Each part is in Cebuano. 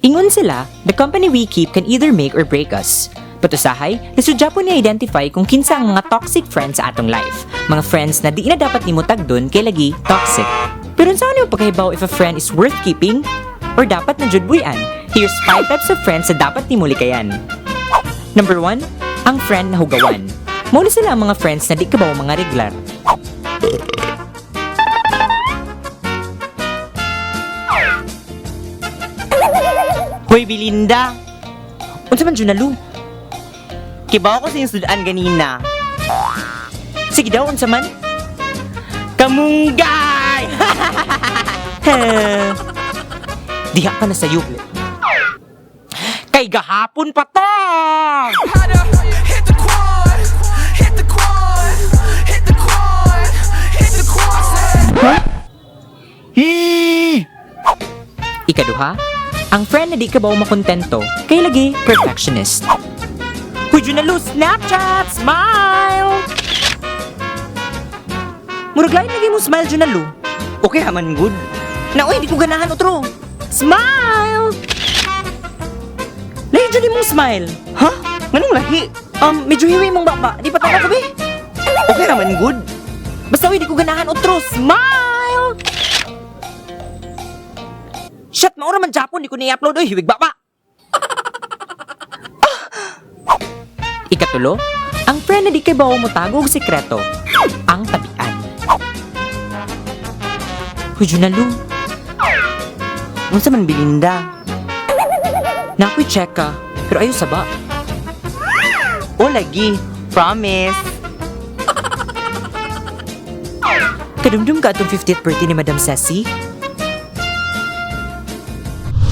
Ingon sila, the company we keep can either make or break us. But usahay, lisod japon ni identify kung kinsa ang mga toxic friends sa atong life. Mga friends na di na dapat nimo tagdon kay lagi toxic. Pero unsa nimo pagkahibaw if a friend is worth keeping or dapat na jud buy-an? Here's 5 types of friends na dapat nimo likayan. Number 1, ang friend na hugawan. Mao ni sila ang mga friends na di kabaw mga reglar. Hoy, Belinda! Unsa man Junalu? Kibaw ko sa iyong sudan ganina. Sige daw, unsa man? Kamunggay! Diha ka na sayo. Kay gahapon pa to! Hit the quad, hit the quad, hit the quad, hit the quad. Ikaduha, ang friend na di ka ba makontento, kay lagi perfectionist. Huy, Junalu, Snapchat! Smile! Murag lain lagi mo smile, Junalu. Okay haman good. Na, uy, di ko ganahan otro. Smile! Lahi dyan mong smile. Ha? Nganong lahi? Medyo hiwi mong baba. Di pa tama ko, be. Okay raman good. Basta uy, di ko ganahan otro. Smile! Shit, maura man Japon, di ko ni-upload. Uy, hiwig baba. Ah! Ikatulo, ang friend na di kay bawo mo tago og sekreto, ang tabian. Huy, Junalu, Unsa man, Belinda? Na ako'y check ka, pero ayo sa ba? O lagi, promise. Kadumdum ka atong 50th birthday ni Madam Ceci?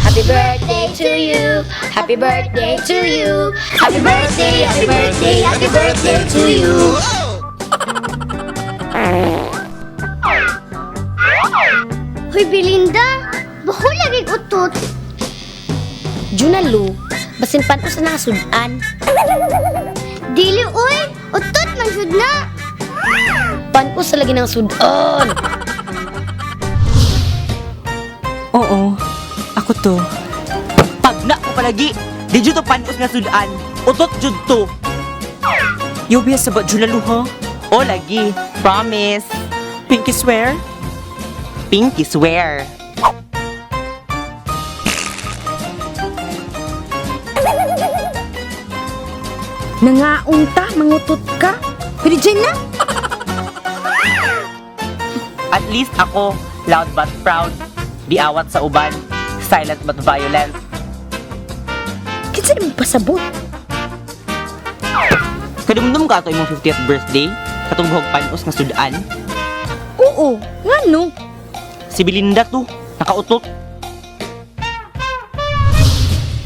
Happy birthday to you. Happy birthday to you. Happy birthday, happy birthday, happy birthday to you. Hoy, Belinda! Bako lagi utot. Junalu, basin pan usa na nga sudan. Dili, uy! Utot man jud na! Pan-us sa lagi ng sudan. Oo, ako to. Pag na ko palagi, di jud to panos nga sudan. Utot jud to. Yobiya sa ba, Junalu, ha? O lagi, promise. Pinky swear? Pinky swear. Nangaunta, mangutot ka. Pero dyan na. At least ako, loud but proud. Di awat sa uban, silent but violent. Kinsa naman pasabot? Kadumdum ka ato imong 50th birthday, katong buhok panos nga sudan. Oo, ngano? Si Belinda to, nakautot.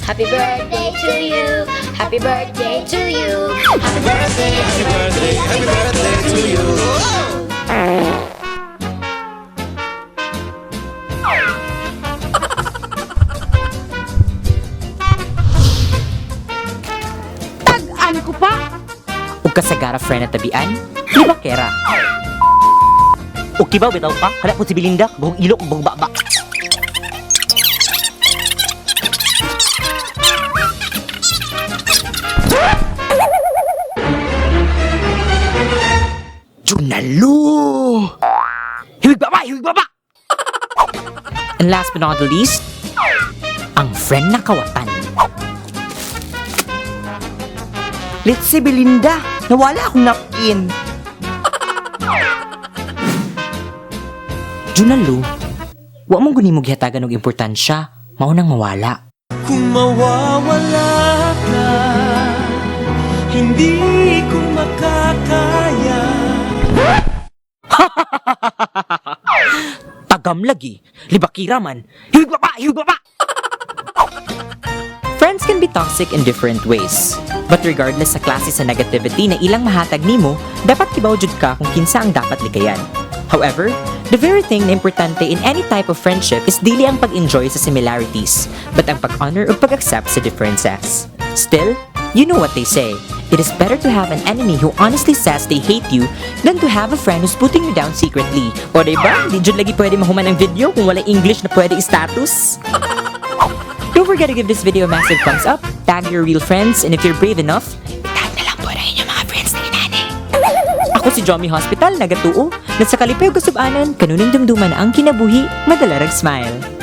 Happy birthday to you. Happy birthday to you. Happy birthday, happy birthday, happy birthday to you. Tag-an ko pa. Ug kasagara friend na tabian, libakera. Okay ba, bitaw ka? Hala po si Belinda, buhok ilok, buhok baba. Junalu! Hiwig baba! Hiwig baba! And last but not the least, ang friend na kawatan. Let's see, Belinda. Nawala akong napkin. Junalu, wa mong guni mo gihatagan og importansya, mao nang mawala. Kung mawawala ka, hindi ko makakaya. Tagam lagi, libakira man. Hiwig baba! Hiwig baba! Friends can be toxic in different ways. But regardless sa klase sa negativity na ilang mahatag nimo, dapat kibaw jud ka kung kinsa ang dapat likayan. However, the very thing na importante in any type of friendship is dili ang pag-enjoy sa similarities, but ang pag-honor o pag-accept sa differences. Still, you know what they say. It is better to have an enemy who honestly says they hate you than to have a friend who's putting you down secretly. O diba? Di jud lagi pwede mahuman ang video kung wala English na pwede status. Don't forget to give this video a massive thumbs up, tag your real friends, and if you're brave enough, tag na lang po rin yung mga friends na inani. Ako si Jomi Hospital, nagatuo, na sa kalipay ug kasubanan, kanunong dumduman ang kinabuhi, madalarag smile.